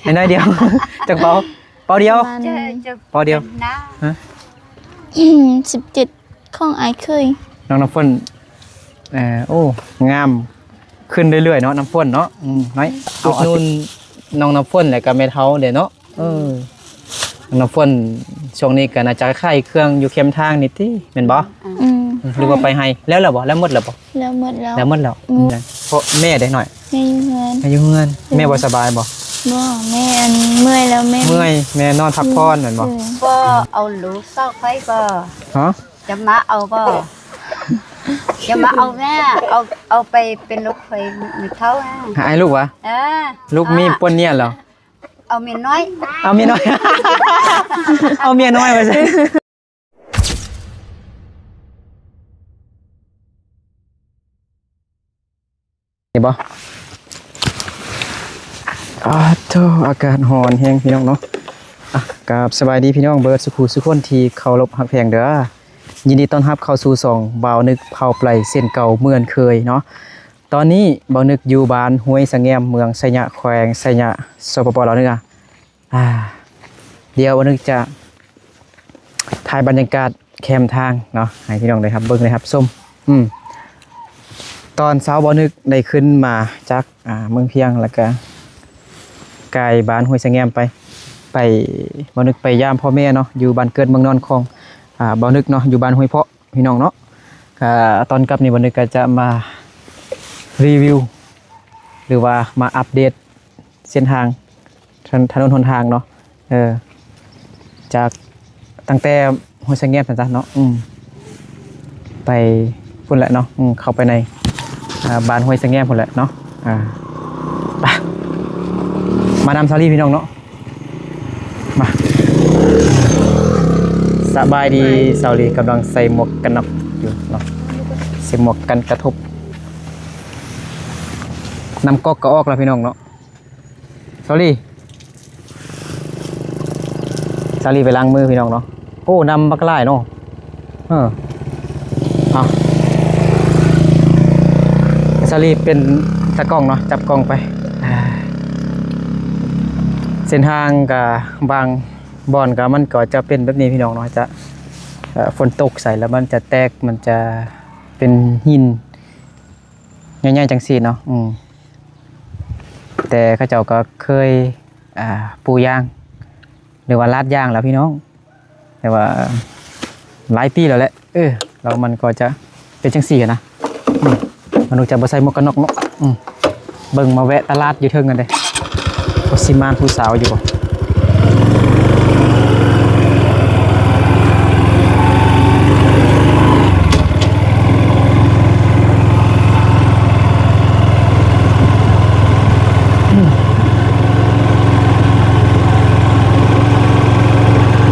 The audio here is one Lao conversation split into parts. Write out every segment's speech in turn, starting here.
ໃຫ້ໜ້ອຍດຽວ ຈັກເປົາ ເປົາດຽວ ປະມານ ເຈົ້າ ເຈົ້າ ເປົາດຽວ ເປັນນາ ຮະ ສິບເຈັດ ຂອງອ້າຍເຂີຍ ນ້ອງນ້ຳຝົນ ເອີ ໂອ້ ງາມຂຶ້ນເລື້ອຍໆເນາະ ນ້ຳຝົນເນາະ ອືມ ນ້ອຍ ອຸດໜູນນ້ອງນ້ຳຝົນ ແລ້ວກໍແມ່ເຖົ້າເດ້ເນາະ ເອີ ນ້ອງນ້ຳຝົນ ຊ່ວງນີ້ກໍໜ້າຈະຂາຍເຄື່ອງຢູ່ເຄມທາງນີ້ຕິ ແມ່ນບໍ່? ອືມ ອືມ ຫຼືວ່າໄປໄຮ່ ແລ້ວແລ້ວບໍ່? ແລ້ວໝົດແລ້ວບໍ່? ແລ້ວໝົດແລ້ວ ແລ້ວໝົດແລ້ວ ອືມ ເພາະແມ່ເດ້ນ້ອຍ ແມ່ຢູ່ເຮືອນ ແມ່ຢູ່ເຮືອນ ແມ່ບໍ່ສະບາຍບໍ່? ບໍ່ ແມ່ອັນເມື່ອຍແລ້ວ ແມ່ເມື່ອຍ ແມ່ນອນພັກຜ່ອນແມ່ນບໍ່? ເອີ ບໍ່ເອົາລູກສາວຂ້ອຍບໍ່? ຮະ? ຈະມາເອົາບໍ່? ຈະມາເອົາແມ່ ເອົາ ເອົາໄປເປັນລູກເຂີຍແມ່ເຖົ້ານະ ໃຫ້ລູກຫວາ? ເອີ ລູກມີປວນເນຍແລ້ວ ເອົາເມຍນ້ອຍ ເອົາເມຍນ້ອຍ ເອົາເມຍນ້ອຍວ່າຊັ້ນ ເຫັນບໍ່? ອ້າໂທ້ ອາກາດຮ້ອນແຮງພີ່ນ້ອງເນາະ ອ່ະ ກາບສະບາຍດີພີ່ນ້ອງເບິດສູ່ຜູ້ສູ່ຄົນທີ່ເຄົາລົບຮັກແພງເດີ້ ຍິນດີຕ້ອນຮັບເຂົ້າສູ່ຊ່ອງບ່າວນຶກເຜົາໄປເຊັ່ນເກົ່າເໝືອນເຄີຍເນາະ ຕອນນີ້ບ່າວນຶກຢູ່ບ້ານຫ້ວຍສະແງມ ເມືອງໄຊຍະ ແຂວງໄຊຍະ ສປປ ລາວເໜືອ ອ່າ ດຽວບ່າວນຶກຈະຖ່າຍບັນຍາກາດແຄມທາງເນາະ ໃຫ້ພີ່ນ້ອງໄດ້ຮັບເບິ່ງໄດ້ຮັບຊົມ ອືມ ຕອນເຊົ້າບ່າວນຶກໄດ້ຂຶ້ນມາຈາກ ອ່າ ເມືອງພຽງ ແລ້ວກະກາຍບ້ານຫ້ວຍສະແງມໄປ ໄປ ບ່າວນຶກໄປຢາມພໍ່ແມ່ເນາະ ຢູ່ບ້ານເກີດເມືອງນອນຂອງ ອ່າ ບ່າວນຶກເນາະ ຢູ່ບ້ານຫ້ວຍເພາະ ພີ່ນ້ອງເນາະ ກະຕອນກັບນີ້ບ່າວນຶກກະຈະມາຣີວິວ ຫຼືວ່າມາອັບເດດເສັ້ນທາງ ຖະ ຖະໜົນຫົນທາງເນາະ ເອີ ຈາກ ຕັ້ງແຕ່ຫ້ວຍສະແງມຊັ້ນຊະເນາະ ອືມ ໄປພຸ້ນແຫຼະເນາະ ອືມ ເຂົ້າໄປໃນ ອ່າ ບ້ານຫ້ວຍສະແງມພຸ້ນແຫຼະເນາະ ອ່າ ໄປ ມານຳສາວລີພີ່ນ້ອງເນາະ ມາ ສະບາຍດີ ສາວລີກຳລັງໃສ່ໝວກກັນນັອກຢູ່ເນາະ ໃສ່ໝວກກັນກະທົບ ນ້ຳກອກກໍອອກແລ້ວພີ່ນ້ອງເນາະ ສາວລີ ສາວລີໄປລ້າງມືພີ່ນ້ອງເນາະ ໂອ້ ນ້ຳບັກຫຼາຍເນາະ ເອີ ເອົາ ສາວລີເປັນຕາກ້ອງເນາະ ຈັບກ້ອງໄປ ອ່າ ເສັ້ນທາງກະບາງບ່ອນກະມັນກໍຈະເປັນແບບນີ້ພີ່ນ້ອງເນາະ ຈະ ເອີ ຝົນຕົກໃສ່ແລ້ວມັນຈະແຕກ ມັນຈະເປັນຫີນໃຫຍ່ໆ ຈັ່ງຊີ້ເນາະ ອືມ ແຕ່ເຂົາເຈົ້າກໍເຄີຍ ອ່າ ປູຢາງ ຫຼືວ່າລາດຢາງແລ້ວພີ່ນ້ອງ ແຕ່ວ່າຫຼາຍປີແລ້ວແຫຼະ ເອີ ແລ້ວມັນກໍຈະເປັນຈັ່ງຊີ້ນະ ອືມ ມະນຸດຈະບໍ່ໃສ່ໝວກກັນນັອກເນາະ ອືມ ເບິ່ງ ມາແວະຕະຫຼາດຢູ່ເທິງຫັ້ນເດ້ ວ່າຊິມານຜູ້ສາວຢູ່ບໍ່?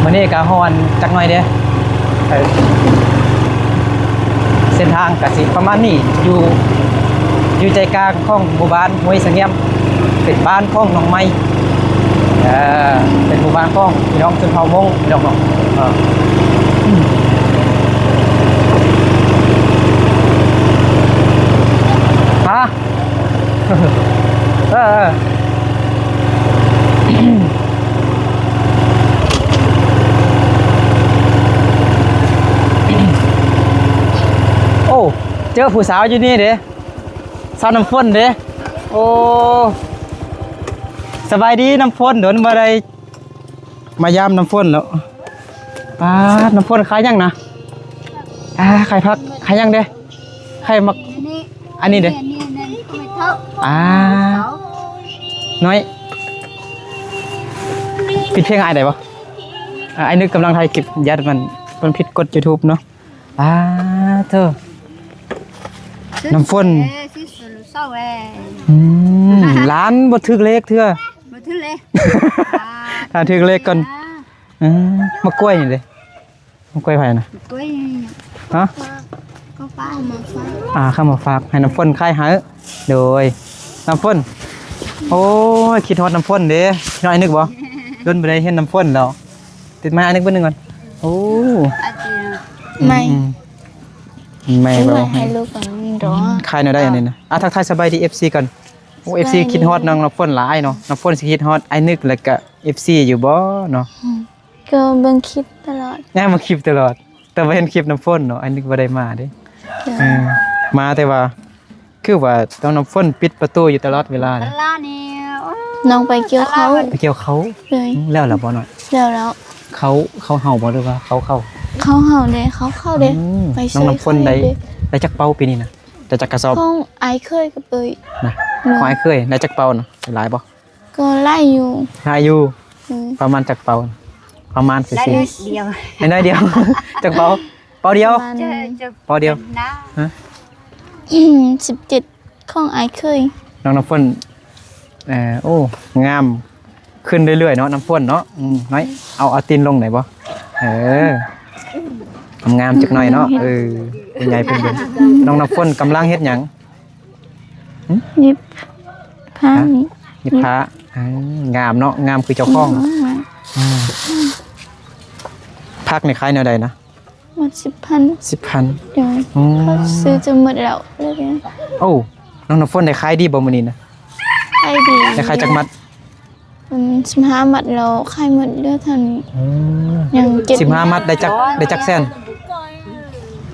ມື້ນີ້ກະຮ້ອນຈັກໜ້ອຍເດ້ ເອີ ເສັ້ນທາງກະຊິປະມານນີ້ ຢູ່ ຢູ່ໃຈກາງຂອງໝູ່ບ້ານຫ້ວຍສະແງມ ເປັນບ້ານຂອງນ້ອງໃໝ່ ເອີ ເປັນໝູ່ບ້ານຂອງພີ່ນ້ອງຊົນເຜົ່າມົ້ງ ພີ່ນ້ອງເນາະ ເອີ ຮະ ເອີ ເອີ ໂອ້ ເຈີຜູ້ສາວຢູ່ນີ້ເດ້ ສາວນ້ຳຝົນເດ້ ໂອ້ ສະບາຍດີນ້ຳຝົນ ດົນບໍ່ໄດ້ມາຢາມນ້ຳຝົນແລ້ວ ປາດ ນ້ຳຝົນຂາຍຫຍັງນະ? ອ່າ ຂາຍຜັກ ຂາຍຫຍັງເດ້? ຂາຍໝາກ ອັນນີ້ ອັນນີ້ເດ້ ອັນນີ້ ອັນນີ້ ຂອງແມ່ເຖົ້າ ອ່າ ນ້ອຍ ປິດເພງອ້າຍໄດ້ບໍ່? ອ່າ ອ້າຍນຶກກຳລັງຖ່າຍຄລິບ ຢ້ານມັນ ມັນຜິດກົດຢູທູບເນາະ. ປາໂທ້ ນ້ຳຝົນ ອືມ ຫຼານບໍ່ຖືກເລກເທື່ອ ບໍ່ຖືກເລກ ຖ້າຖືກເລກກ່ອນ ເອີ ໝາກກ້ວຍນີ້ເດ້ ໝາກກ້ວຍໃຜນະ? ກ້ວຍ ຮະ? ກໍປ້າເອົາມາຝາກ ອ່າ ເອົາມາຝາກ ໃຫ້ນ້ຳຝົນຂາຍໃຫ້ ໂດຍ ນ້ຳຝົນ ໂອ້ຍ ຄິດຮອດນ້ຳຝົນເດ້ ນ້ອຍນຶກບໍ່? ດົນບໍ່ໄດ້ເຫັນນ້ຳຝົນແລ້ວ. ຕິດໄມອ້າຍນຶກເບິ່ງໜຶ່ງກ່ອນ ໂອ້ ອັນນີ້ນະ ໄມ ອືມ ໄມ ເວົ້າໃຫ້ ໃຫ້ລູກກ່ອນດອກ ຂາຍແນວໃດອັນນີ້ນະ? ອ່າ ທັກທາຍສະບາຍດີເອັຟຊີກ່ອນ ໂອ້ ເອັຟຊີ ສະບາຍດີ ຄິດຮອດນ້ອງນ້ຳຝົນຫຼາຍເນາະ. ນ້ຳຝົນຊິຄິດຮອດອ້າຍນຶກ ແລ້ວກະ ເອັຟຊີ ຢູ່ບໍ່ເນາະ? ອືມ ກໍເບິ່ງຄລິບຕະຫຼອດ ແມ່ນເບິ່ງຄລິບຕະຫຼອດ ແຕ່ບໍ່ເຫັນຄລິບນ້ຳຝົນເນາະ. ອ້າຍນຶກບໍ່ໄດ້ມາເດ້. ເອີ ເອີ ມາແຕ່ວ່າ ຄືວ່ານ້ອງນ້ຳຝົນປິດປະຕູຢູ່ຕະຫຼອດເວລານະ. ນ້ອງໄປກ່ຽວເຂົ້າ ໄປກ່ຽວເຂົ້າ. ເອີ ອືມ ແລ້ວລະບໍ່ນ້ອຍ? ແລ້ວແລ້ວ. ເຂົ້າ ເຂົ້າເຫົ່າບໍ່ ຫຼືວ່າເຂົ້າເຂົ້າ? ເຂົ້າເຫົ່າເດ້ ເຂົ້າເຂົ້າເດ້. ອືມ ໄປຊ່ວຍ ນ້ອງນ້ຳຝົນໄດ້ ໄດ້ຈັກເປົາປີນີ້ນະ? ໄດ້ຈັກກະສອບ? ຂອງອ້າຍເຂີຍກັບເອີຍນະ. ນ້ອງ ຂອງອ້າຍເຂີຍໄດ້ຈັກເປົານະ? ຫຼາຍບໍ່? ກໍຫຼາຍຢູ່ ຫຼາຍຢູ່. ອືມ ປະມານຈັກເປົາ? ປະມານຊື່ໆ ໄດ້ໜ້ອຍດຽວ ໄດ້ໜ້ອຍດຽວ. ຈັກເປົາ? ເປົາດຽວ ປະມານ ເອີ ເປັນນະ ເປົາດຽວ. ຮະ? ອືມ ສິບເຈັດ ຂອງອ້າຍເຂີຍ. ນ້ອງນ້ຳຝົນ ເອີ ໂອ້ ງາມຂຶ້ນເລື້ອຍໆເນາະ ນ້ຳຝົນເນາະ. ອືມ ນ້ອຍ ເອົາ ເອົາຕີນລົງໄດ້ບໍ່? ເອີ ງາມໆຈັກໜ້ອຍເນາະ. ເອີ ເປັນໃຫຍ່ເປັນບຸນ. ນ້ອງນ້ຳຝົນກຳລັງເຮັດຫຍັງ? ຫຶ? ຫຍິບຜ້າ ຫະ? ນີ້ ຫຍິບຜ້າ. ເອີ ງາມເນາະ ງາມຄືເຈົ້າຂອງ. ອືມ ອືມ ຜັກນີ້ຂາຍແນວໃດນະ? ໝົດສິບພັນ. ສິບພັນ. ໂດຍ. ອືມ ເຂົາຊື້ຈົນໝົດແລ້ວ. ໂອ້ ນ້ອງນ້ຳຝົນໄດ້ຂາຍດີບໍ່ມື້ນີ້ນະ? ຂາຍດີ. ໄດ້ຂາຍຈັກມັດ? ອືມ ສິບຫ້າມັດແລ້ວ ຂາຍໝົດເຫຼືອເທົ່ານີ້. ອືມ ຍັງເຈັດ ສິບຫ້າມັດໄດ້ຈັກ ໄດ້ຈັກແສນ?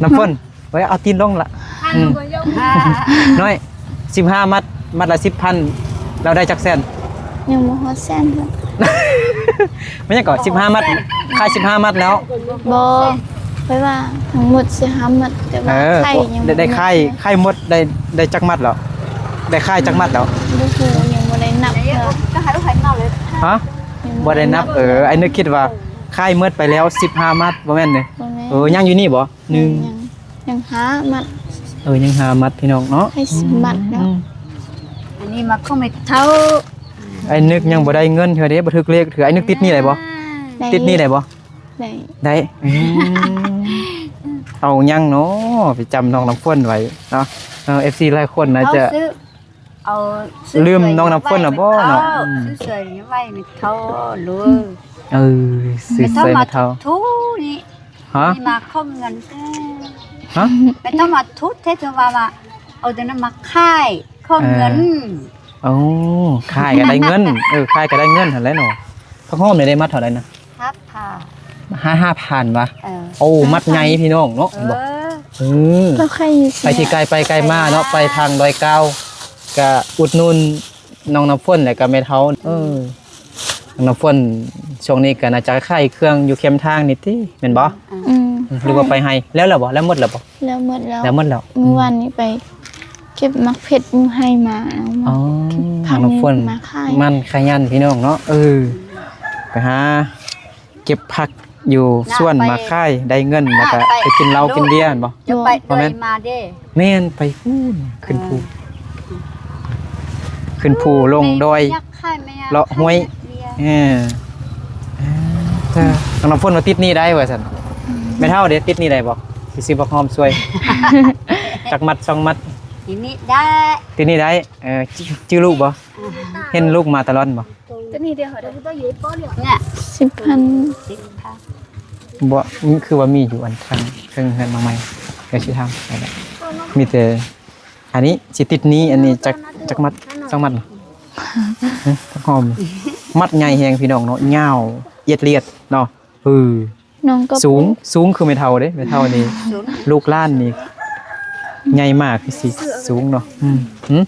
ນ້ຳຝົນ ເອີຍ ເອົາຕີນລົງລະ. ອືມ ນ້ອຍ ສິບຫ້າມັດ ມັດລະສິບພັນ ລາວໄດ້ຈັກແສນ? ຍັງບໍ່ຮອດແສນເທື່ອ. ແມ່ນຫຍັງກໍ ສິບຫ້າມັດ ຂາຍສິບຫ້າມັດແລ້ວ. ບໍ່ ຂ້ອຍວ່າທັງໝົດສິບຫ້າມັດ ແຕ່ວ່າ ເອີ ຂາຍຍັງ ໄດ້ ໄດ້ຂາຍ ຂາຍໝົດ ໄດ້ ໄດ້ຈັກມັດແລ້ວ? ໄດ້ຂາຍຈັກມັດແລ້ວ? ບໍ່ຮູ້ ຍັງບໍ່ໄດ້ນັບເທື່ອ. ຮະ? ຍັງບໍ່ໄດ້ນັບ. ເອີ ອ້າຍນຶກຄິດວ່າຂາຍໝົດໄປແລ້ວສິບຫ້າມັດ ບໍ່ແມ່ນເດ້? ບໍ່ແມ່ນ. ເອີ ຍັງຢູ່ນີ້ບໍ່? ໜຶ່ງ ຍັງ ຍັງຫ້າມັດ. ເອີ ຍັງຫ້າມັດພີ່ນ້ອງເນາະ. ໃຫ້ສິບມັດແລ້ວ. ອືມ ອັນນີ້ມັກຂອງແມ່ເຖົ້າ. ອ້າຍນຶກຍັງບໍ່ໄດ້ເງິນເທື່ອເດ້ ບໍ່ຖືກເລກເທື່ອ. ອ້າຍນຶກຕິດໜີ້ໄດ້ບໍ່? ໄດ້ ຕິດໜີ້ໄດ້ບໍ່? ໄດ້ ໄດ້. ອືມ ເອົາຫຍັງເນາະ ໄປຈຳນ້ອງນ້ຳຝົນໄວ້ເນາະ. ເອີ ເອັຟຊີຫຼາຍຄົນນາຈະ ເອົາ ລືມນ້ອງນ້ຳຝົນລະບໍ່ເນາະ? ອືມ ຊື້ສວຍໄວ້ແມ່ເຖົ້າເລີຍ. ເອີ ຊື້ສວຍແມ່ເຖົ້າ ແມ່ເຖົ້າມາທຸດນີ້. ຮະ? ນີ້ມາຂໍເງິນແທ້. ຮະ? ແມ່ເຖົ້າມາທຸດແທ້ ເຖິງວ່າ ວ່າເອົາຕົວນັ້ນມາຂາຍຂໍເງິນ. ເອີ ໂອ້ ຂາຍກໍໄດ້ເງິນ. ເອີ ຂາຍກໍໄດ້ເງິນຫັ້ນແຫຼະເນາະ. ຜັກຫອມນີ້ໄດ້ມັດເທົ່າໃດນະ? ຫ້າພັນ. ຫ້າ ຫ້າພັນວະ? ເອີ ໂອ້ ຫ້າພັນ ມັດໃຫຍ່ພີ່ນ້ອງເນາະ. ເອີ ເຫັນບໍ່? ເອີ ກໍໃຄຢູ່ ໃຜທີ່ໃກ້ໄປໃກ້ມາເນາະ ໄປທາງດອຍກາວ ກໍອຸດໜູນນ້ອງນ້ຳຝົນ ແລ້ວກໍແມ່ເຖົ້າ. ເອີ ນ້ອງນ້ຳຝົນຊ່ວງນີ້ກໍໜ້າຈະຂາຍເຄື່ອງຢູ່ແຄມທາງນີ້ຕິ ແມ່ນບໍ່? ອືມ ອືມ ຫຼືວ່າໄປໄຮ່? ແລ້ວ ແລ້ວບໍ່? ແລ້ວໝົດແລ້ວບໍ່? ແລ້ວໝົດແລ້ວ. ແລ້ວໝົດແລ້ວ. ມື້ວານນີ້ໄປເກັບໝາກເຜັດຢູ່ໄຮ່ມາ ເອົາມາ ອໍ ເກັບຜັກ ນ້ອງນ້ຳຝົນ ນີ້ມາຂາຍ. ມັນຂະຫຍັນພີ່ນ້ອງເນາະ. ເອີ ໄປຫາເກັບຜັກຢູ່ສວນມາຂາຍ ໄດ້ເງິນ ແລ້ວກໍໄປກິນເຫຼົ້າກິນເບຍ ແມ່ນບໍ່? ບໍ່ ບໍ່ແມ່ນ ມາເດ້. ແມ່ນ ໄປພຸ້ນ ຂຶ້ນພູ ເອີ ຂຶ້ນພູລົງດອຍ ແມ່ຢາກຂາຍ ແມ່ຢາກ ເລາະຫ້ວຍ ຂາຍເບຍ. ເອີ ເອີ ນ້ອງນ້ຳຝົນວ່າຕິດໜີ້ໄດ້ວ່າຊັ້ນ. ອືມ ແມ່ເຖົ້າເດ້ ຕິດໜີ້ໄດ້ບໍ່? ຊິຊື້ບັກຫອມຊ່ວຍ ຈັກມັດ ສອງມັດ? ຕິດໜີ້ໄດ້ ຕິດໜີ້ໄດ້. ເອີ ຈື່ ຈື່ລູກບໍ່? ເຫັນລູກມາຕະຫຼອດບໍ່? ໂຕນີ້ເດ ເຮົາໄດ້ ສິບພັນ. ບໍ່ ຄືວ່າມີຢູ່ອັນທາງເທິງເຮືອນມາໃໝ່ ດຽວຊິຖາມ. ມີແຕ່ ອັນນີ້ຊິຕິດໜີ້ ອັນນີ້ຈັກ ຈັກມັດ ສອງມັດ? ຫຶ ຜັກຫອມ ມັດໃຫຍ່ແຮງພີ່ນ້ອງເນາະ ຍາວອຽດລຽດເນາະ. ເອີ ນ້ອງກໍ ສູງ ສູງຄືແມ່ເຖົ້າເດ້. ແມ່ເຖົ້ານີ້ ສູງ ລູກຫຼານນີ້ໃຫຍ່ມາກ ຄືຊິສູງເນາະ. ອືມ ຫຶ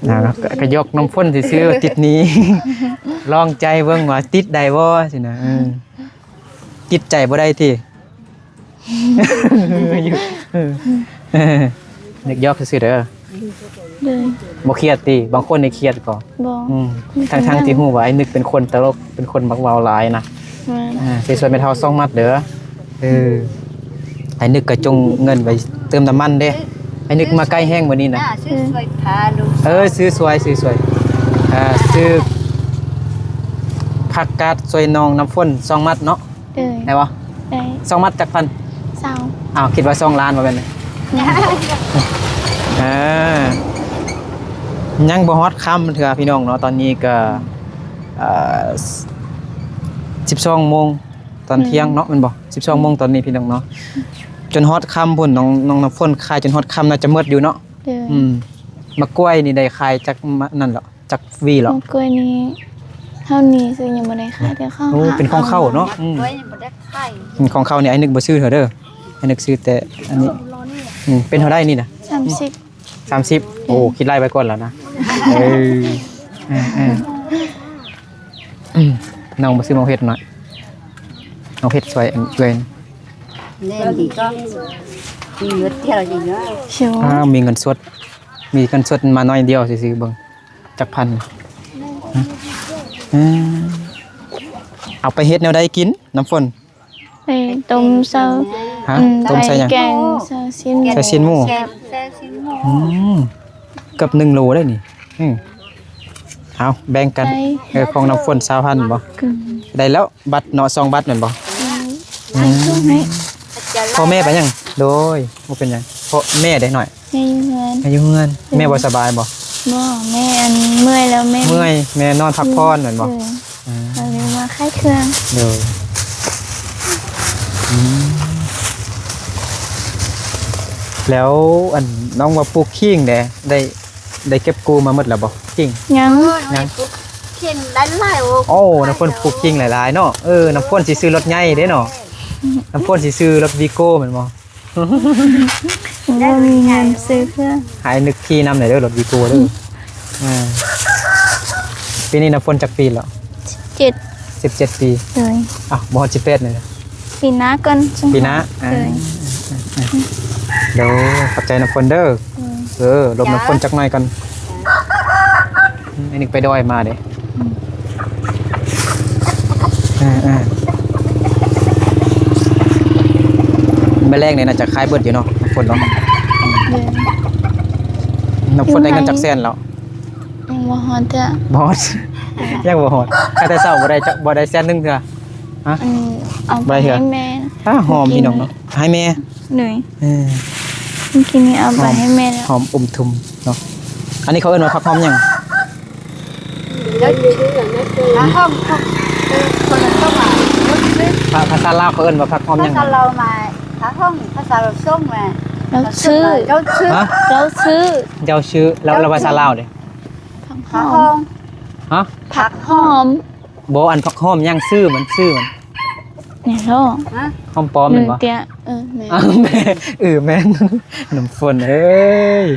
ອ່າ ກໍ ກໍຢອກນ້ຳຝົນຊື່ໆ ຕິດໜີ້ ລອງໃຈເບິ່ງວ່າຕິດໄດ້ບໍ່ຊີ້ນະ. ເອີ ຕິດໃຈບໍ່ໄດ້ຕິ ຢອກໆຊື່ໆເດີ. ໂດຍ ບໍ່ຄຽດຕິ? ບາງຄົນນີ້ຄຽດກໍ ບໍ່ ອືມ ທັງໆທີ່ຮູ້ວ່າໄອ້ນຶກເປັນຄົນຕະຫຼົກ ເປັນຄົນມັກເວົ້າຫຼາຍນະ. ແມ່ນ ອ່າ ຊິຊ່ວຍແມ່ເຖົ້າສອງມັດເດີ. ເອີ ໄອ້ນຶກກໍຈົ່ງເງິນໄວ້ເຕີມນ້ຳມັນເດ້. ໄອ້ນຶກມາໃກ້ແຮງມື້ນີ້ນະ. ຊື້ສວຍພາລູກ ເອີ ຊື້ສວຍ ຊື້ສວຍ ອ່າ ຊື້ຜັກກາດຊ່ວຍນ້ອງນ້ຳຝົນສອງມັດເນາະ. ເອີ ໄດ້ບໍ່? ໄດ້ ສອງມັດຈັກພັນ? ຊາວ. ອ້າວ ຄິດວ່າສອງລ້ານບໍ່ແມ່ນ? ເອີ ຍັງບໍ່ຮອດຄ່ຳເທື່ອພີ່ນ້ອງເນາະ. ຕອນນີ້ກໍ ເອີ ສິບສອງໂມງຕອນທ່ຽງເນາະ ອືມ ແມ່ນບໍ່? ສິບສອງໂມງຕອນນີ້ພີ່ນ້ອງເນາະ ຈົນຮອດຄ່ຳພຸ້ນ. ນ້ອງ ນ້ອງນ້ຳຝົນຂາຍຈົນຮອດຄ່ຳ ໜ້າຈະໝົດຢູ່ເນາະ. ເອີ ອືມ ໝາກກ້ວຍນີ້ໄດ້ຂາຍຈັກມະ ນັ້ນເລາະ ຈັກຫວີເລາະ? ໝາກກ້ວຍນີ້ ເຮົານີ້ຊື້ຍັງບໍ່ໄດ້ຂາຍ ແຕ່ຂອງ ໂອ້ ເຮົາ ເປັນຂອງເຂົາເນາະ. ອືມ ໝາກກ້ວຍຍັງບໍ່ໄດ້ຂາຍ. ອືມ ຂອງເຂົານີ້ ອ້າຍນຶກບໍ່ຊື້ເທື່ອເດີ ອ້າຍນຶກຊື້ແຕ່ອັນນີ້. ອືມ ເປັນເທົ່າໃດນີ້ນະ? ສາມສິບ. ສາມສິບ ໂອ້ ຄິດໄລ່ໄວ້ກ່ອນແລ້ວນະ. ເອີ ເອີ ເອີ ອືມ ນ້ອງບໍ່ຊື້ໝາກເຜັດໜ້ອຍ ເອົາເຜັດຊ່ວຍອັນເອື້ອຍ. ແນ່ນດີກໍມີເງິນທ່ຽວອີກເນາະ. ໂອ້ ອ້າວ ມີເງິນສົດ ມີເງິນສົດມາໜ້ອຍດຽວຊື່ໆ ເບິ່ງຈັກພັນ. ເອີ ເອົາໄປເຮັດແນວໃດກິນ ນ້ຳຝົນ? ໄປຕົ້ມເຊົາ ຮະ? ອືມ ຕົ້ມໃສ່ຫຍັງ? ໄປແກງເຊົາຊີ້ນໝູ ໃສ່ຊີ້ນໝູ. ແຊບ ແຊບຊີ້ນໝູ. ອືມ ເກືອບໜຶ່ງໂລໄດ໋ນີ້. ອືມ ເອົາແບ່ງກັນ. ເອີ ຂອງນ້ຳຝົນຊາວພັນບໍ? ອືມ ໄດ້ແລ້ວ ບັດເນາະ ສອງບັດແມ່ນບໍ? ອືມ ໃຫ້ ພໍ່ແມ່ໄປຫຍັງ? ໂດຍ ບໍ່ເປັນຫຍັງ. ພໍ່ແມ່ໄດ໋ໜ້ອຍ? ແມ່ຢູ່ເຮືອນ. ແມ່ຢູ່ເຮືອນ. ໂດຍ. ແມ່ບໍ່ສະບາຍບໍ່? ບໍ່ ແມ່ອັນເມື່ອຍແລ້ວ ແມ່ເມື່ອຍ ແມ່ນອນພັກຜ່ອນແມ່ນບໍ່? ໂດຍ. ອືມ ກໍເລີຍມາຂາຍເຄື່ອງ. ໂດຍ. ອືມ ແລ້ວອັນນ້ອງວ່າປູກຂີງເດ ໄດ້ ໄດ້ເກັບກູ້ມາໝົດແລ້ວບໍ່? ຂີງ ຍັງ ຍັງ. ປູກຂີງໄດ້ຫຼາຍ. ໂອ້ ໂອ້ ນ້ຳຝົນປູກຂີງຫຼາຍໆເນາະ. ເອີ ນ້ຳຝົນຊິຊື້ລົດໃຫຍ່ເດ້ເນາະ. ນ້ຳຝົນຊິຊື້ລົດວີໂກ້ແມ່ນບໍ່? ບໍ່ມີເງິນຊື້ເພື່ອ. ໃຫ້ນຶກຂີ່ນຳແດ່ເດີ ລົດວີໂກ້ເດີ. ອືມ ອ່າ ປີນີ້ນ້ຳຝົນຈັກປີແລ້ວ? ສິບເຈັດ. ສິບເຈັດປີ. ໂດຍ. ອ້າວ ບໍ່ຮອດສິບແປດນີ້ນະ? ປີໜ້າກ່ອນ ປີໜ້າ. ໂດຍ. ອ່າ ໂດຍ ຂອບໃຈນ້ຳຝົນເດີ. ໂດຍ. ເອີ ລົມນ້ຳຝົນຈັກໜ້ອຍກ່ອນ. ອັນນີ້ໄປດອຍມາເດ້. ອືມ ເອີໆ ມື້ແລງນີ້ໜ້າຈະຂາຍເບິດຢູ່ເນາະ ນ້ຳຝົນເນາະ. ໂດຍ. ນ້ຳຝົນໄດ້ເງິນຈັກແສນແລ້ວ? ຍັງບໍ່ຮອດເທື່ອ. ບໍ່ຮອດ ຍັງບໍ່ຮອດ. ແຕ່ເຊົ້າບໍ່ໄດ້ຈັກ ບໍ່ໄດ້ແສນໜຶ່ງເທື່ອ. ຮະ? ອືມ ເອົາໄປໃຫ້ແມ່. ອ້າ ຫອມພີ່ນ້ອງເນາະ ໃຫ້ແມ່. ໂດຍ. ເອີ ມື້ກີ້ນີ້ເອົາໄປໃຫ້ແມ່ແລ້ວ ຫອມອົມທຸມເນາະ. ອັນນີ້ເຂົາເອີ້ນວ່າຜັກຫອມຫຍັງ? ຜັກຫອມ ເອີ ຄົນລະຕົວ. ພາ ພາສາລາວເຂົາເອີ້ນວ່າຜັກຫອມຫຍັງ? ພາສາລາວມາ ຜັກຫອມ ພາສາລາວສົ່ງມາ ເຈົ້າຊື່ ເຈົ້າຊື່ ຮະ? ເຈົ້າຊື່ ເຈົ້າຊື່. ແລ້ວ ແລ້ວພາສາລາວເດ? ຜັກຫອມ. ຮະ? ຜັກຫອມ. ບໍ່ ອັນຜັກຫອມຫຍັງ ຊື່ມັນ ຊື່ມັນ ນີ້ເນາະ. ຮະ? ຫອມປ້ອມແມ່ນບໍ່? ເອີ ແມ່ນ. ເອີ ແມ່ນ. ນ້ຳຝົນເອີຍ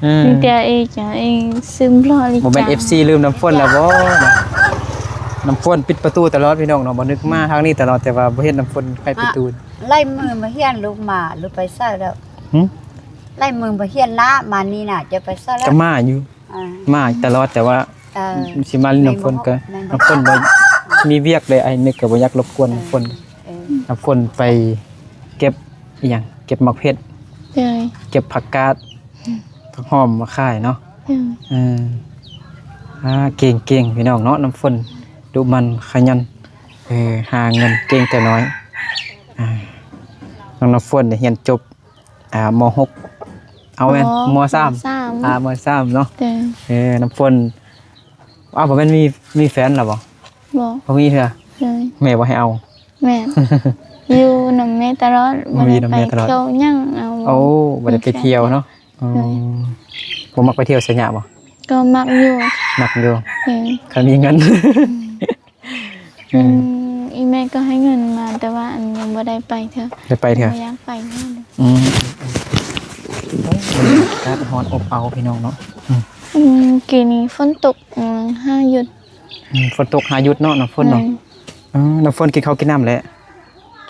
ອືມ ມີແຕ່ເອກະເອກຊຶມຫຼໍລິ ບໍ່ແມ່ນ ເອັຟຊີລືມນ້ຳຝົນແລ້ວບໍ່? ນ້ຳຝົນປິດປະຕູຕະຫຼອດພີ່ນ້ອງເນາະ. ບໍ່ນຶກມາທາງນີ້ຕະຫຼອດ ແຕ່ວ່າບໍ່ເຫັນນ້ຳຝົນໄຂປະຕູ. ຫຼາຍມື້ບໍ່ຮຽນລູກມາ ຫຼືໄປໃສແລ້ວ? ຫື? ຫຼາຍມື້ບໍ່ຮຽນລະ ມານີ້ນະ ຈະໄປໃສແລ້ວ? ກໍມາຢູ່ ອ່າ ມາຕະຫຼອດ ແຕ່ວ່າ ເອີ ຊິມາຫຼິ້ນນ້ຳຝົນກໍ ແມ່ນບໍ່ ນ້ຳຝົນບໍ່ມີວຽກເລີຍ. ອ້າຍນຶກກໍບໍ່ຢາກລົບກວນນ້ຳຝົນ. ເອີ ເອີ ນ້ຳຝົນໄປເກັບອີ່ຫຍັງ ເກັບໝາກເຜັດ ເອີ ເກັບຜັກກາດ ອືມ ຜັກຫອມມາຂາຍເນາະ. ເອີ ເອີ ອ່າ ເກັ່ງໆ ພີ່ນ້ອງເນາະ ນ້ຳຝົນ ດຸໝັ່ນຂະຫຍັນ ເອີ ຫາເງິນເກັ່ງແຕ່ນ້ອຍ. ອ່າ ນ້ອງນ້ຳຝົນນີ້ຮຽນຈົບ ອ່າ ມໍຫົກ ເອົາແມ່ນ ມໍສາມ ມໍສາມ ອ່າ ມໍສາມເນາະ. ເອີ ເອີ ນ້ຳຝົນ ອ້າວ ບໍ່ແມ່ນມີ ມີແຟນແລ້ວບໍ່? ບໍ່ ບໍ່ມີເທື່ອ. ໂດຍ. ແມ່ບໍ່ໃຫ້ເອົາ. ແມ່ນ ຢູ່ນຳແມ່ຕະຫຼອດ ບໍ່ໄດ້ໄປທ່ຽວຫຍັງ. ໂອ້ ບໍ່ໄດ້ໄປທ່ຽວເນາະ. ໂດຍ. ອໍ ບໍ່ມັກໄປທ່ຽວໄຊຍະບໍ່? ກໍມັກຢູ່ ມັກຢູ່. ໂດຍ. ຄັນມີເງິນ ອືມ ອືມ ອືມ ອີ່ແມ່ກໍໃຫ້ເງິນມາ ແຕ່ວ່າອັນຍັງບໍ່ໄດ້ໄປເທື່ອ ໄດ້ໄປເທື່ອ ບໍ່ຢາກໄປເທື່ອ. ອືມ ອາກາດຮ້ອນອົບເອົາພີ່ນ້ອງເນາະ. ອືມ ອືມ ກີ້ນີ້ຝົນຕົກ ອືມ ຫາຢຸດ. ອືມ ຝົນຕົກຫາຢຸດເນາະ ນ້ຳຝົນເນາະ. ແມ່ນ. ເອີ ນ້ຳຝົນກິນເຂົ້າກິນນ້ຳແລ້ວ?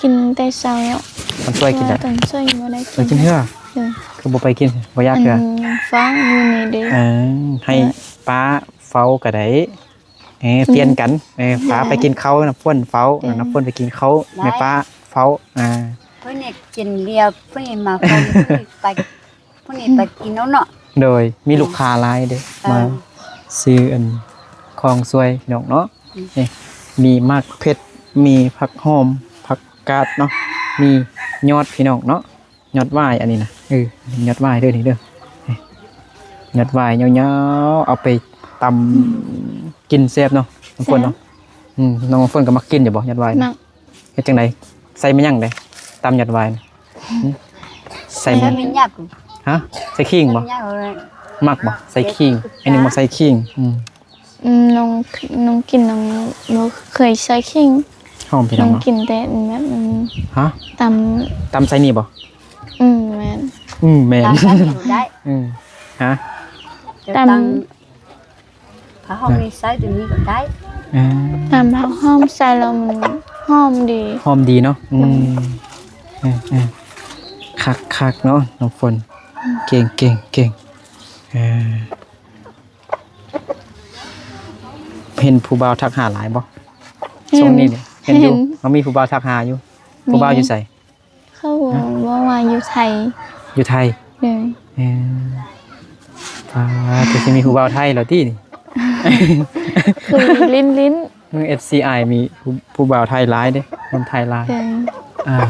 ກິນແຕ່ເຊົ້າແລ້ວ. ຕອນຊ່ວຍກິນແລ້ວ? ຕອນຊ່ວຍບໍ່ໄດ້ກິນ. ເອີ ກິນເທື່ອ? ໂດຍ. ຄືບໍ່ໄປກິນ ບໍ່ຢາກເທື່ອ? ອັນຟ້າວຢູ່ນີ້ເດ້. ເອີ ໃຫ້ ເອີ ປ້າເຝົ້າກໍໄດ້. ເອີ ປ່ຽນກັນ. ເອີ ປ້າໄປກິນເຂົ້າ ນ້ຳຝົນເຝົ້າ. ເອີ ນ້ຳຝົນໄປກິນເຂົ້າ ແມ່ປ້າເຝົ້າ. ອ່າ ເພິ່ນນີ້ກິນລຽວ ເພິ່ນນີ້ມາເຝົ້າ ເພິ່ນນີ້ໄປ ຜູ້ນີ້ໄປກິນເອົາເນາະ. ໂດຍ. ມີລູກຄ້າຫຼາຍເດ້ ເອີ ມາຊື້ອັນຂອງຊ່ວຍພີ່ນ້ອງເນາະ. ອືມ ນີ້ ມີໝາກເຜັດ ມີຜັກຫອມ ຜັກກາດເນາະ ມີຍອດພີ່ນ້ອງເນາະ ຍອດຫວາຍອັນນີ້ນະ. ເອີ ຍອດຫວາຍເດີນີ້ເດີ ນີ້ ຍອດຫວາຍຍາວໆ ເອົາໄປຕຳ ອືມ ກິນແຊບເນາະ ນ້ຳຝົນເນາະ. ແຊບ. ອືມ ນ້ອງນ້ຳຝົນກໍມັກກິນຢູ່ບໍ່ ຍອດຫວາຍ? ມັກ. ເຮັດຈັ່ງໃດ? ໃສ່ແມ່ນຫຍັງເດ້? ຕຳຍອດຫວາຍນະ. ຫຶ? ໃສ່ແມ່ນຫຍັງ? ຮະ? ໃສ່ຂີງບໍ່? ແມ່ນຫຍັງເອີຍ? ມັກບໍ່? ໃສ່ຂີງ. ອັນນີ້ມັກໃສ່ຂີງ. ອືມ. ອືມ ນ້ອງ ນ້ອງກິນ ນ້ອງບໍ່ເຄີຍໃສ່ຂີງ. ຫອມພີ່ນ້ອງເນາະ. ນ້ອງກິນແຕ່ແບບ ອືມ ຮະ? ຕຳ ຕຳໃສ່ນີ້ບໍ່? ອືມ ແມ່ນ. ອືມ ແມ່ນ. ຕຳແບບນີ້ກໍໄດ້. ອືມ ຮະ? ຕຳ ຕຳ ຖ້າເຮົາມີໃສ່ແບບນີ້ກໍໄດ້. ເອີ ຕຳຜັກຫອມໃສ່ແລ້ວມັນຫອມດີ. ຫອມດີເນາະ. ອືມ ເອີໆ ຄັກໆ ເນາະ ນ້ອງຝົນ. ເກັ່ງໆ ເອີ. ເຫັນຜູ້ບ່າວທັກຫາຫຼາຍບໍ່? ເຫັນ ຊ່ວງນີ້ນີ້ ເຫັນຢູ່. ເຫັນ ເຮົາມີຜູ້ບ່າວທັກຫາຢູ່. ມີ. ຜູ້ບ່າວຢູ່ໃສ? ເຂົາ ຮະ? ເວົ້າວ່າຢູ່ໄທ. ຢູ່ໄທ? ໂດຍ. ເອີ ປາດ ຄືຊິມີຜູ້ບ່າວໄທແລ້ວຕິນີ້? ຄືຫຼິ້ນໆ. ເອັຟຊີອ້າຍມີຜູ້ ຜູ້ບ່າວໄທຫຼາຍເດ້ ຄົນໄທຫຼາຍ. ເອີ ອ່າ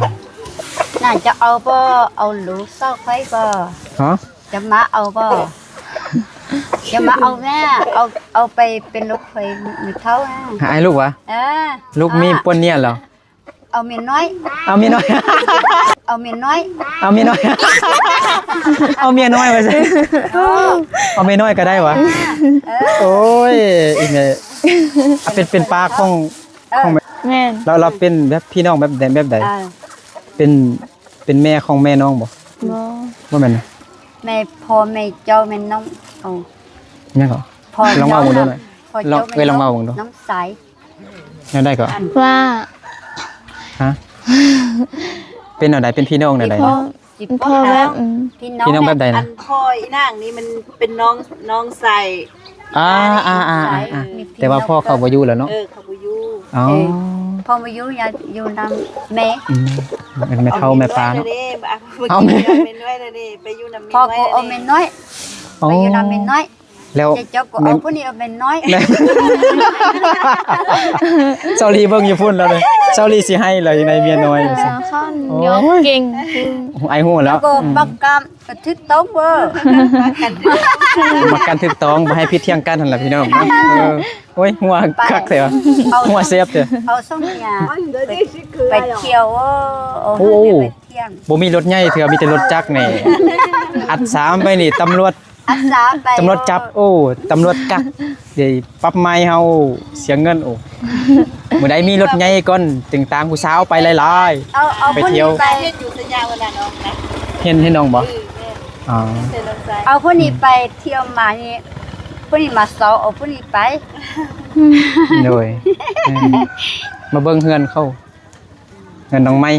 ໜ້າຈະເອົາບໍ່? ເອົາລູກສາວຂ້ອຍບໍ່? ຮະ? ຈະມາເອົາບໍ່? ຈະມາເອົາແມ່ ເອົາ ເອົາໄປເປັນລູກເຂີຍແມ່ເຖົ້ານະ. ຫາອ້າຍລູກຫວາ? ເອີ ລູກມີ ອ່າ ປົວເນຍແລ້ວ. ເອົາເມຍນ້ອຍ ເອົາເມຍນ້ອຍ ເອົາເມຍນ້ອຍ ເອົາເມຍນ້ອຍ ເອົາເມຍນ້ອຍວ່າຊັ້ນ. ເອີ ເອົາເມຍນ້ອຍກໍໄດ້ຫວາ? ເອີ ໂອ້ຍ ອີແມ່ ເປັນ ເປັນປ້າຂອງ ເອີ ຂອງແມ່. ແມ່ນ. ແລ້ວ ແລ້ວເປັນແບບພີ່ນ້ອງແບບໃດ ແບບໃດ? ເອີ ເປັນ ເປັນແມ່ຂອງແມ່ນ້ອງບໍ່? ບໍ່ ບໍ່ແມ່ນນະ. ແມ່ພໍ່ແມ່ເຈົ້າແມ່ນນ້ອງ. ເອົາ ຫຍັງເກາະ? ລອງເວົ້າເບິ່ງດູໜ້ອຍ. ລອງ ເອີຍ ລອງເວົ້າເບິ່ງດູ. ນ້ອງຊາຍ ແນວໃດເກາະ? ອັນວ່າ ຮະ? ເປັນແນວໃດ? ເປັນພີ່ນ້ອງແນວໃດ? ພໍ່ ພໍ່ແບບ ອືມ ພີ່ນ້ອງແບບໃດນະ? ອັນພໍ່ອີນາງນີ້ມັນເປັນນ້ອງ ນ້ອງຊາຍ. ອ່າ ອ່າ ແຕ່ວ່າພໍ່ເຂົາບໍ່ຢູ່ແລ້ວເນາະ. ເອີ ເຂົາບໍ່ຢູ່. ອໍ ເອີ ພໍ່ບໍ່ຢູ່ ຢູ່ນຳແມ່. ອືມ ເປັນແມ່ເຖົ້າແມ່ປ້າເນາະ. ເອົາແມ່ນ້ອຍແລ້ວເດ້ ໄປຢູ່ນຳແມ່ນ້ອຍແລ້ວເດ້. ພໍ່ກໍເອົາແມ່ນ້ອຍ ອໍ ໄປຢູ່ນຳແມ່ນ້ອຍ. ແລ້ວເຈົ້າກໍເອົາຜູ້ນີ້ເອົາເມຍນ້ອຍ. ຊາວລີເບິ່ງຢູ່ພຸ້ນແລ້ວເດ້ ຊາວລີຊິໄຫ້ແລ້ວ ໃນເມຍນ້ອຍ. ເອີ ໂອ້ຍ ເກັ່ງ ອ້າຍຮູ້ແລ້ວ. ກໍບັກກຳກໍຖືກຕ້ອງເວີ ມັກກັນຖືກຕ້ອງ ບໍ່ໃຫ້ຜິດຖຽງກັນຫັ້ນລະພີ່ນ້ອງເນາະ. ເອີ ໂອ້ຍ ຫົວຄັກແທ້ຫວາ ຫົວແຊບແທ້. ເອົາສອງເມຍໄປ ໄປທ່ຽວ. ໂອ້ ບໍ່ມີລົດໃຫຍ່ເທື່ອ ມີແຕ່ລົດຈັກນີ້ ອັດສາມໄປນີ້ ຕຳຫຼວດ ອັດສາໄປ ຕຳຫຼວດຈັບ. ໂອ້ ຕຳຫຼວດກັກ ເດ ປັບໃໝເຮົາ ເສຍເງິນ. ໂອ້ ມື້ໃດມີລົດໃຫຍ່ກ່ອນ ຈຶ່ງຕາມຜູ້ສາວໄປຫຼາຍໆ. ເອົາ ເອົາ ໄປທ່ຽວ ເຮັດຢູ່ໄສຍະ ເວລານ້ອງນະ ເຫັນ ເຫັນນ້ອງບໍ່? ເອີ ແມ່ນ. ອໍ ເອົາຜູ້ນີ້ໄປທ່ຽວມານີ້ ຜູ້ນີ້ມາເຊົາ ເອົາຜູ້ນີ້ໄປ. ໂດຍ ເອີ ມາເບິ່ງເຮືອນເຂົາ ເຮືອນນ້ອງໃໝ່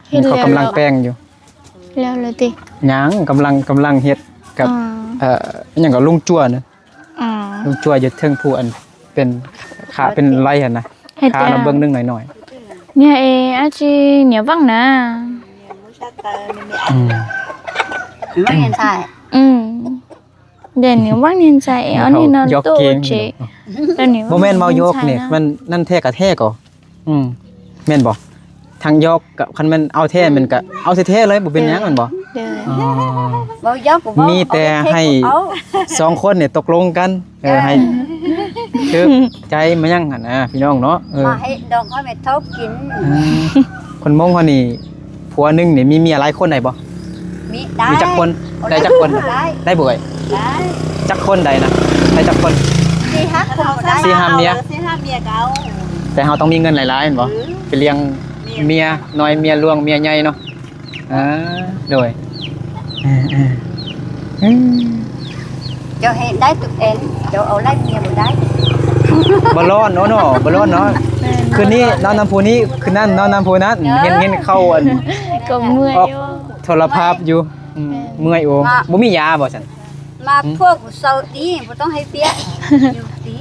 ເຫັນແລ້ວ ເຂົາກຳລັງແປງຢູ່. ແລ້ວ ແລ້ວຕິ? ຍັງ ກຳລັງ ກຳລັງເຮັດກັບ ເອີ ອີຫຍັງກໍລຸງຈົວນະ. ລຸງຈົວຢູ່ເທິງຜູ້ ອັນເປັນຂາເປັນໄລຫັ້ນນະ ຂາລະເບິ່ງໜຶ່ງໜ້ອຍໆ. เนี่ยเออาจีเนี่ยว่างนะ ອືມ ວ່າງເຫັນຊາຍ ອືມ เดี๋ยวนี้ว่างเห็นชาย เอ เอานี่นอน ໂຕເຈ บ่ແມ່ນເວົ້າຢອກນີ້ ມັນນັ້ນແທ້ກະແທ້ກໍ ອືມ ແມ່ນບໍ່? ທັງຢອກກະ ຄັນແມ່ນເອົາແທ້ ມັນກະເອົາແທ້ໆເລີຍ ບໍ່ເປັນຫຍັງແມ່ນບໍ່? ເອີ ເວົ້າຢອກກໍເວົ້າ ມີແຕ່ໃຫ້ສອງຄົນນີ້ຕົກລົງກັນ ເອີ ໃຫ້ຖືກໃຈມາຍັງຫັ້ນນະ ພີ່ນ້ອງເນາະ. ເອີ ມາໃຫ້ດອງເຮົາແມ່ເຖົ້າກິນ. ເອີ ຄົນມົ້ງເຮົານີ້ ຜົວໜຶ່ງນີ້ມີເມຍຫຼາຍຄົນໄດ້ບໍ່? ມີ ໄດ້ ມີຈັກຄົນ? ໄດ້ຈັກຄົນ? ໄດ້ ໄດ້ບໍ່ເອີຍ? ໄດ້ ຈັກຄົນໄດ້ນະ? ໄດ້ຈັກຄົນ? ສີ່ຫ້າຄົນກໍໄດ້ ສີ່ຫ້າເມຍ ສີ່ຫ້າເມຍກໍເອົາ. ແຕ່ເຮົາຕ້ອງມີເງິນຫຼາຍໆແມ່ນບໍ່? ໄປລ້ຽງເມຍນ້ອຍ ເມຍຫຼວງ ເມຍໃຫຍ່ເນາະ. ອ່າ ໂດຍ ເອີໆ ເຈົ້າເຮັດໄດ້ຕົວເອງ ເຈົ້າເອົາຫຼາຍເມຍບໍ່ໄດ້. ບໍ່ລອດເນາະ ບໍ່ລອດເນາະ. ຄືນນີ້ນອນນຳຜູ້ນີ້ ຄືນນັ້ນນອນນຳຜູ້ນັ້ນ ເຫັນ ເຫັນເຂົາອັນ ກໍເມື່ອຍຢູ່ ອອກໂທລະພາບຢູ່. ອືມ ເມື່ອຍໂອ. ບໍ່ມີຢາບໍ່ຊັ້ນ? ມາພວກຜູ້ເຊົາດີ ບໍ່ຕ້ອງໃຫ້ວຽກ ຢູ່ດີ.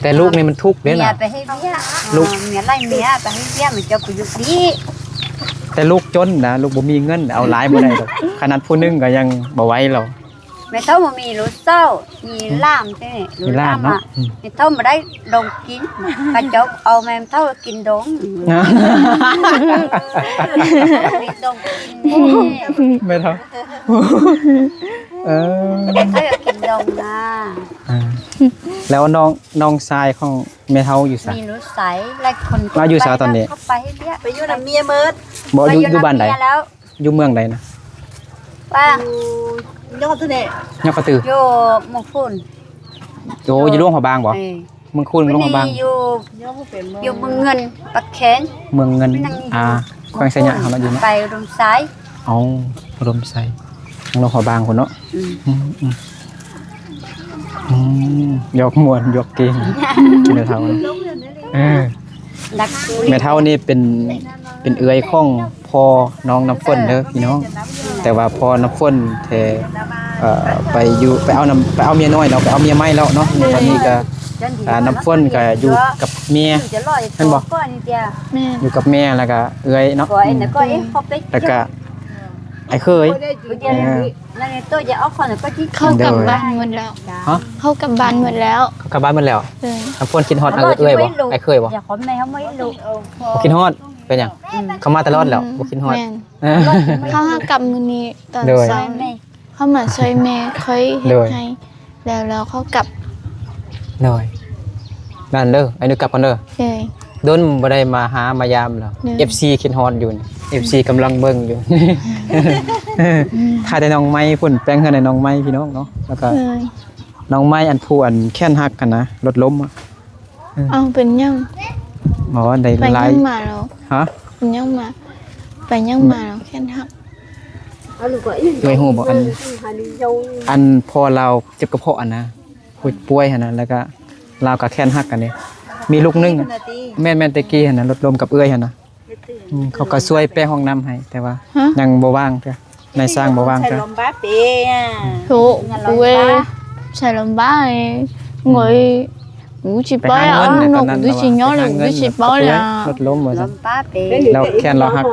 ແຕ່ລູກນີ້ມັນທຸກເດ້ນະ ເມຍໄປໃຫ້ວຽກ ລູກ ເມຍຫຼາຍເມຍໄປໃຫ້ວຽກ ມັນເຈົ້າກໍຢູ່ດີ. ແຕ່ລູກຈົນນະ ລູກບໍ່ມີເງິນ ເອົາຫຼາຍບໍ່ໄດ້ດອກ. ຂະໜາດຜູ້ໜຶ່ງກໍຍັງບໍ່ໄຫວແລ້ວ. ແມ່ເຖົ້າບໍ່ມີລູກສາວ ມີຫຼານເດ້ ມີຫຼານເນາະ. ອືມ ແມ່ເຖົ້າບໍ່ໄດ້ດົງກິນ ເຂົາເຈົ້າເອົາແມ່ເຖົ້າກິນດົງ ມີດົງກິນ ແມ່ເຖົ້າ ເອີ ແມ່ເຖົ້າຢາກກິນດົງນະ. ອ່າ ແລ້ວນ້ອງ ນ້ອງຊາຍຂອງແມ່ເຖົ້າຢູ່ໃສ? ມີລູກຊາຍຫຼາຍຄົນ ມາຢູ່ໃສຕອນນີ້? ໄປ ໄປຢູ່ນຳເມຍໝົດ. ບໍ່ ຢູ່ ຢູ່ບ້ານໃດ? ຢູ່ເມືອງໃດນະ? ວ່າ ຍອດເທົ່າໃດ? ຍອດກະຕື ຢູ່ເມືອງຄູນ. ໂອ້ ຢູ່ຫຼວງພະບາງບໍ່? ເອີ ເມືອງຄູນ ຢູ່ຫຼວງພະບາງ. ຢູ່ ຢູ່ເມືອງເງິນ ປາກແຄນ ເມືອງເງິນ ອ່າ ແຂວງໄຊຍະເຮົາເນາະ ຢູ່ເນາະ ໄປອຸດົມໄຊ. ເອົາ ອຸດົມໄຊ ທາງຫຼວງພະບາງພຸ້ນເນາະ. ອືມ ອືມ ອືມ ອືມ ຢອກມ່ວນຢອກເກັ່ງ ແມ່ເຖົ້າ. ເອີ ແມ່ເຖົ້ານີ້ເປັນ ເປັນເອື້ອຍຂອງພໍ່ນ້ອງນ້ຳຝົນເດີພີ່ນ້ອງ. ເອີ ແຕ່ວ່າພໍ່ນ້ຳຝົນແທ້ ເອີ ໄປຢູ່ ໄປເອົານຳ ໄປເອົາເມຍນ້ອຍແລ້ວ ໄປເອົາເມຍໃໝ່ແລ້ວເນາະ. ເອີ ຕອນນີ້ກະ ອ່າ ນ້ຳຝົນກະຢູ່ກັບເມຍ ແມ່ນບໍ່? ແມ່ນ ຢູ່ກັບແມ່ ແລ້ວກະເອື້ອຍເນາະ. ອືມ ແລ້ວກະອ້າຍເຂີຍ. ເອີ ເຂົາກັບບ້ານໝົດແລ້ວ. ຮະ? ເຂົາກັບບ້ານໝົດແລ້ວ. ເຂົາກັບບ້ານໝົດແລ້ວ. ເອີ ນ້ຳຝົນຄິດຮອດອ້າຍເອື້ອຍບໍ່? ອ້າຍເຂີຍບໍ່? ບໍ່ຄິດຮອດ. ເປັນຫຍັງ? ອືມ ເຂົາມາຕະຫຼອດແລ້ວ ອືມ ບໍ່ຄິດຮອດ. ແມ່ນ ເອີ ເຂົາຫາກັບມື້ນີ້ຕອນເຊົ້າ. ເຂົາມາຊ່ວຍແມ່ຂ້ອຍເຮັດໄຮ່ ແລ້ວ ແລ້ວເຂົາກັບ. ໂດຍ ນັ້ນເດີ ໄອ້ໜຶ່ງກັບກ່ອນເດີ. ໂດຍ ດົນບໍ່ໄດ້ມາຫາມາຢາມແລ້ວ. ໂດຍ ເອັຟຊີຄິດຮອດຢູ່ນີ້ ເອັຟຊີກຳລັງເບິ່ງຢູ່. ຖ້າແຕ່ນ້ອງໄມ້ພຸ້ນ ແປງເຮືອນໃຫ້ນ້ອງໄມ້ພີ່ນ້ອງເນາະ. ແລ້ວກະ ໂດຍ ນ້ອງໄມ້ ອັນຜູ້ອັນແຂນຫັກຫັ້ນນະ ລົດລົ້ມອະ. ເອີ ເອົ້າ ເປັນຫຍັງ? ບໍ່ ໄດ້ ໄປຫຍັງມາແລ້ວ? ຮະ? ເປັນຫຍັງມາ? ໄປຫຍັງມາແລ້ວແຂນຫັກ? ເອື້ອຍຮູ້ບໍ່? ອັນ ອັນພໍ່ລາວເຈັບກະເພາະຫັ້ນນະ ຜູ້ປ່ວຍຫັ້ນນະ ແລ້ວກະລາວກະແຂນຫັກຫັ້ນເດ ມີລູກໜຶ່ງ. ແມ່ນໆ ແຕ່ກີ້ຫັ້ນນະ ລົດລົ້ມກັບເອື້ອຍຫັ້ນນະ. ອືມ ເຂົາກະຊ່ວຍແປຫ້ອງນ້ຳໃຫ້ ແຕ່ວ່າ ຮະ? ຍັງບໍ່ວ່າງເທື່ອ ນາຍຊ່າງບໍ່ວ່າງເທື່ອ. ໂທ ກູເອ ໃສ່ລຳບາກເອ ໂອ້ຍ ກູຊິໄປອະ ເອົາ ໜົກກູຊິຍອດ ກູຊິໄປອະ. ລົດລົ້ມວ່າຊັ້ນ ແລ້ວແຂນລາວຫັກ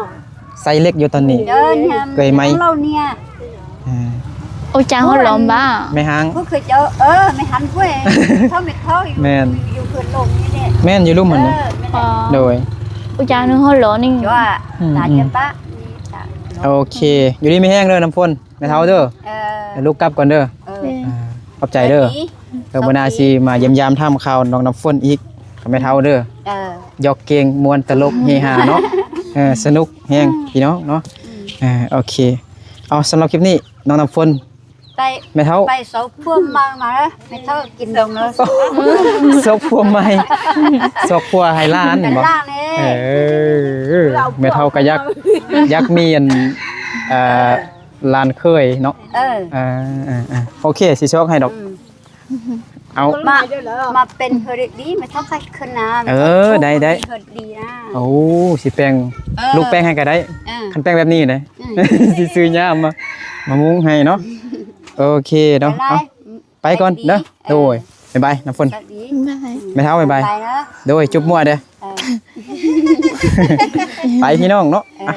ໃສ່ເຫຼັກຢູ່ຕອນນີ້ ເອີຍໄມ້. ອືມ ໂອຈາງເຮົາຫຼອມບ້າ ແມ່ຮັງ ພວກເຂົາເຈົ້າ ເອີ ແມ່ຫັນພວກເຂົາແມ່ເຖົ້າຢູ່ ແມ່ນ ຢູ່ເພິ່ນລົງນີ້ແຫຼະ ແມ່ນຢູ່ລຸ່ມຫັ້ນ. ເອີ ແມ່ນ ໂດຍ ໂອຈາງໜຶ່ງເຮົາຫຼອມນີ້ ອືມ ໂອເຄ ຢູ່ດີມີແຮງເດີນ້ຳຝົນ ແມ່ເຖົ້າເດີ. ເອີ ລູກກັບກ່ອນເດີ. ເອີ ອ່າ ຂອບໃຈເດີ. ເອີ ມື້ໜ້າຊິມາຢ້ຽມຢາມຖາມຂ່າວນ້ອງນ້ຳຝົນອີກກັບແມ່ເຖົ້າເດີ. ເອີ ຢອກເກັ່ງມ່ວນຕະຫຼົກເຮຮາເນາະ. ເອີ ສະໜຸກແຮງ ອືມ ພີ່ນ້ອງເນາະ. ອືມ ເອີ ໂອເຄ ເອົາ ສຳລັບຄລິບນີ້ ນ້ອງນ້ຳຝົນ ໄປ ແມ່ເຖົ້າ ໄປຊອກຜົວໃໝ່ມາເດີ ແມ່ເຖົ້າກິນດົງເດີ. ຊອກຜົວໃໝ່ ຊອກຜົວໃຫ້ຫຼານແມ່ນບໍ່? ເອີ ແມ່ເຖົ້າກະຢາກ ຢາກມີອັນ ເອີ ເອີ ຫຼານເຂີຍເນາະ. ເອີ ເອີ ເອີ ໂອເຄ ຊິຊອກໃຫ້ດອກ. ອືມ ເອົາ ມາ ມາເປັນເຮືອນດີ ແມ່ເຖົ້າໄຄຂຶ້ນນະ. ເອີ ໄດ້ ໄດ້ ເຮືອນດີນະ. ໂອ້ ຊິແປງ ເອີ ລູກແປງໃຫ້ກະໄດ້. ເອີ ຄັນແປງແບບນີ້ນະ ອືມ ຊິຊື້ຫຍ້າມາ ມາມຸງໃຫ້ເນາະ. ໂອເຄເນາະ ໄປ ເອົາ ໄປກ່ອນເດີ. ເອີ ໂດຍ ບາຍບາຍນ້ຳຝົນ ສະຫວັດດີ ບາຍ ແມ່ເຖົ້າ ບາຍບາຍ ບາຍບາຍເດີ. ໂດຍ ຈຸບມົວເດີ. ເອີ ໄປພີ່ນ້ອງເນາະ. ເອີ ອ່ະ